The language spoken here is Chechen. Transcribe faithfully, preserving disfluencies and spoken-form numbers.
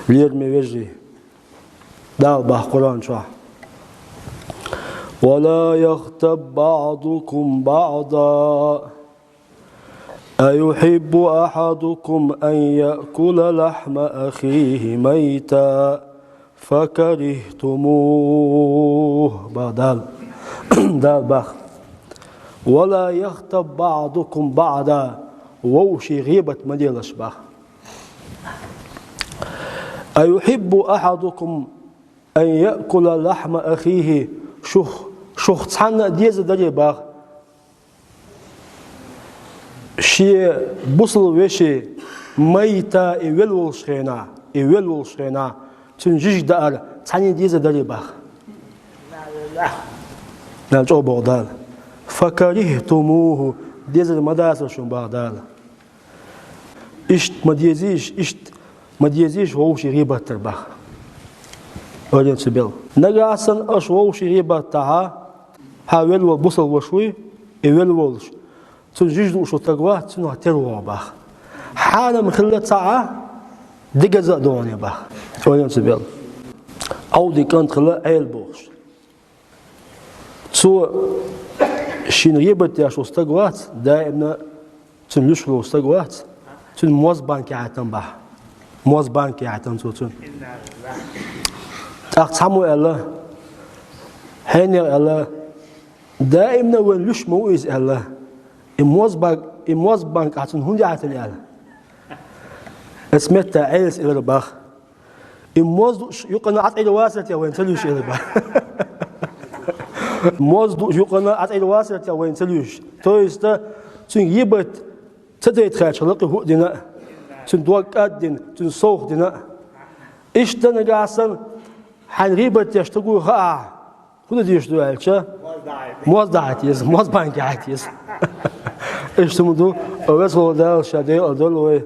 Лераме вежарий, Дала бах Къуръан чу: «ولا يغتب بعضكم بعضا أيحب أحدكم أن يأكل لحم أخيه ميتا فكرهتموه». Бах Дала. Дала бах: «ولا يغتب بعضكم بعضا». Вовшийн гӀийбат ма делаш, бах. «أيحب أحدكم أن يأكل لحم أخيه». Шух, шух цхьанна а деза дарий, бах, шен бусалба веший, майта, и велла волча хенахь, и велла волча хенахь, цуьнан жижиг даар цхьанна а деза дарий, бах. Дала чӀогӀа боху Дала: «فكرهتموه». Дезар ма дацара шуна, бах Дала. Иштта ма дезийша, иштта ма дезийша вовшийн гӀийбат дар, бах. Ойла е цу белла. Нагахь санна аша вовшийн гӀийбат дахь, хьан велла волу бусалба ваша вуй, и велла волуш, цуьнан жижиг дууш волу стаг вац, цунах тера вогӀу, бах. Хьанам хилла ца Ӏа, дегаза а догӀу, бах. Ойла е цу белла. Ӏовдин кӀант хилла Ӏела бохуш. Цо шена гӀийбат деш волу стаг вац, даимна цуьнан луьш волу стаг вац, цуьнан моз банка яхьийтина, бах. Моз банка яхьийтина цо цуьнан. ТӀаккха цхьаммо аьлла, хьенех аьлла: «Даимна вайн луьш ма ву иза», — аьлла. «И моз бан-, и моз банка ахь цунна хӀунда яхьийтина?» — аьлла. Оцу метта Ӏелас элира, бах: «И моз дууш юкъана Ӏа цӀера вацара те вайн ца луьйш?» — элира, бах. «Моз дууш юкъана Ӏа цӀера вацара те вайн ца луьйш?» То есть, цуьнга гӀийбат ца дайта хаьрча лакхе хӀуъа дина а, цуьнан дог кӀаддина, цуьнан совгӀат дина а. Иштта нагахь санна хьайн гӀийбат деш стаг вуй хаахь, хӀун дан дезаш ду аьлча, моз дахьийта еза, моз банка яхьийта еза. Иштта хӀума ду, веза волу Дала ша декъала дойла вай.